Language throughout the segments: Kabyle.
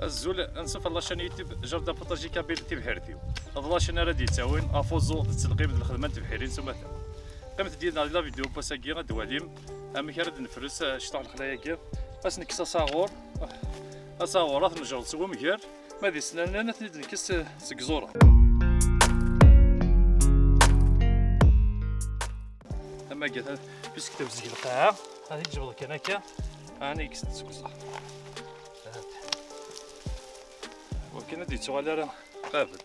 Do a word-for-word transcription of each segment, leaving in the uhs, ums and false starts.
Azul, ansuf ɣer la chaîne YouTube Jardin Potager Kabyle Tibḥirt-iw. D la chaîne ara d-yettawin ɣef uẓu d ttelqim d lxedma n tebḥirin s umata. Qqimet-d yid-neɣ di la vidéo n wass-agi ad d-twalim amek ara d-nefres, eh, cṭuḥ lexla-agi. Ad s-nekkes asaɣur. Asaɣur ad t-nejreḍ s wemger, ma d isnanen ad ten-id-nekkes, eh, seg iẓuran. Am wagi, puisque tebzeg lqaɛa, ad t-id-jebdeḍ kan akka, ɛni yekkes-d seg uẓar. Wakken ur d-yettuɣal ara qabel.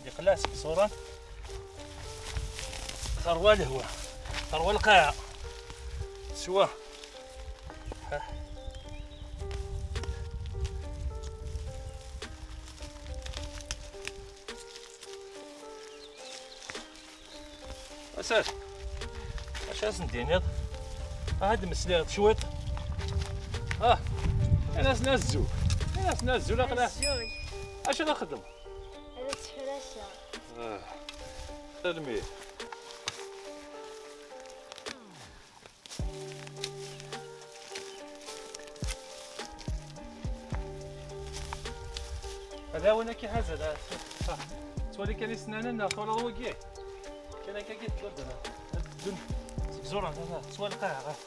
Yeqleɛ seg iẓuran. Terwa lehwa, terwa lqaɛa. Teswa. Asad, acu ad sen-d-tiniḍ? Ah, ad d-mmeslayeḍ cwiṭ. Ah, ini-asen azul. Ini-asen azul, aql-aɣ. Azul. Acu ara nxeddem? Ad ttfraseɣ. Ah, tanemmirt. Ala win akka iḥazen, ah, ah. Ttwali kan isnanen, neɣ twalaḍ wagi? Kan akka i ddun, ddun seg iẓuran, ah, ah. Ttwali lqaɛa, ah.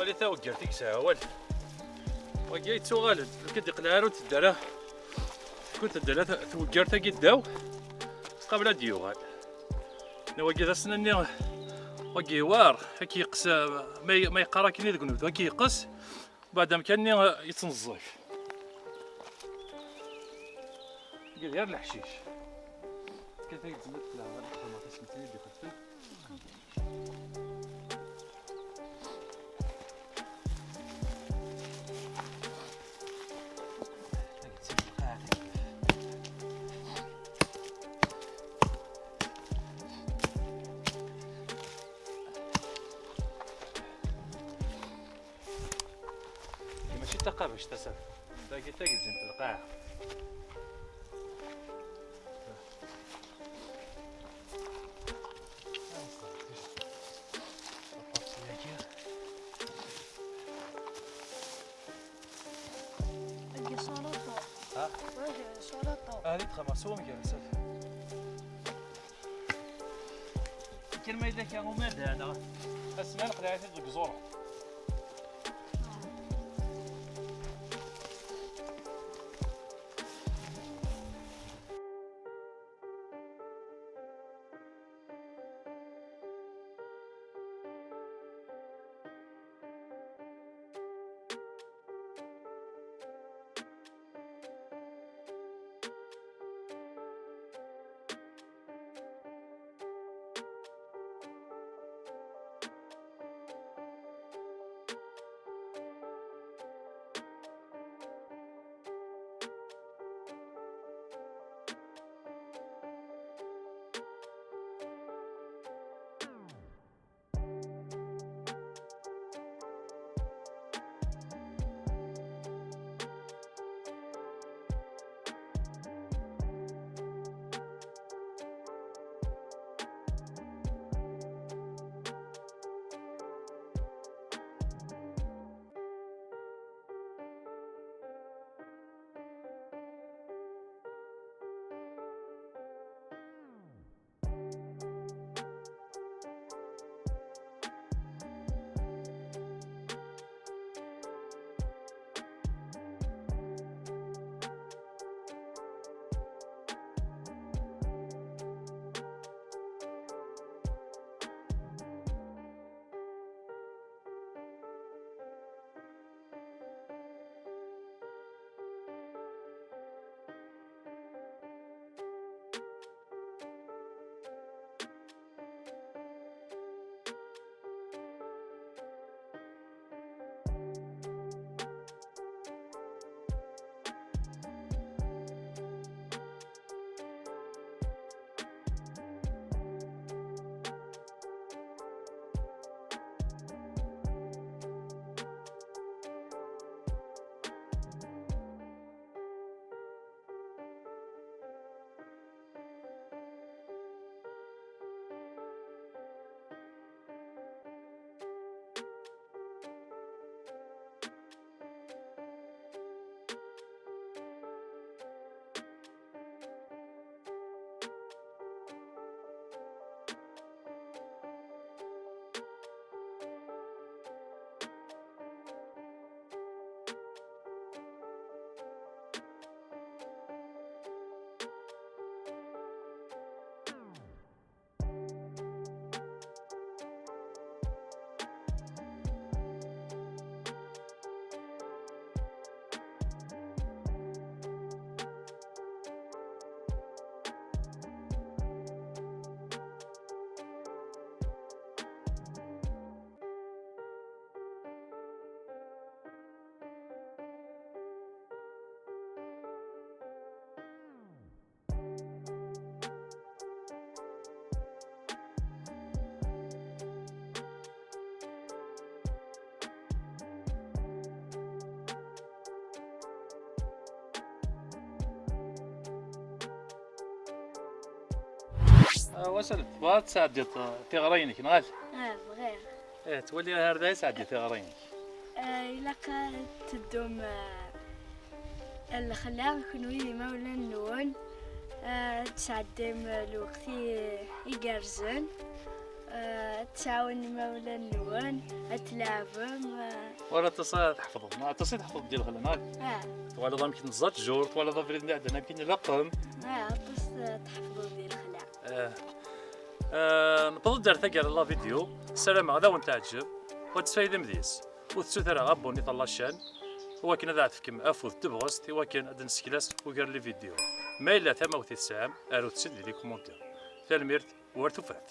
Wali taweggart i yesɛa awal. Wagi yettuɣal-d, ur k-id-iqleɛ ara, ur tedda ara. Ur tedda ara t-, tweggart-agi ddaw, qabel ad d-yuɣal. Wagi d asna-nni, wagi yewɛer, ad k-yeqqes, ma, ma yeqqar akken i deg unebdu, ad k-yeqqes, beɛd amkan-nni yettneẓẓif. Wagi d yir leḥcic. Kif ay tezmer tleɛbeḍ ṭumaṭic-nsen i d-ixeddfen. Mačči d taqabact tasa. Tagi tagi tzint lqaɛa. Agi suluṭu. Ha? Agi suluṭu. Ah, di txama, swem gar nsat. Kan ma yella kra umada, neɣ asma neqleɛ-it-id deg ẓur. Ah, Wasal, tebɣiḍ ad tesɛeddiḍ, eh, tiɣri-inek, neɣ ala? Ah, bɣiɣ. Eh, ttwaliɣ ar da i sɛeddi tiɣri-inek. Eh, ilaq ad teddum, eh, lexla, kenwi d imawlan-nwen, eh, ad tesɛeddim, eh, lweqt i, igerrzen, eh, Tɛawen imawlan-nwen, ad tleɛbem. Wala aṭas ara tḥefḍeḍ, neɣ aṭas i tḥefḍeḍ di lexla, neɣ? Ah, Twalaḍ amek neẓẓa ttjur, twalaḍ abrid-nni iɛeddan amek i nlaqem. Ah, aṭas, ah, tḥefḍeḍ di lexla. Ah. Ah, newweḍ-d ar taggara n la vidéo, ssarameɣ ad awen-teɛǧeb, u ad tesfaydem deg-s. Ur tettut ara abonné ɣer la chaîne, i wakken ad aɣ-tefkem afud d tebɣest, i wakken ad d-nesseklas ugar n les vidéos. Ma yella tamawt i tesɛam, arut-tt-id di les commentaires. Tanemmirt, war tufat.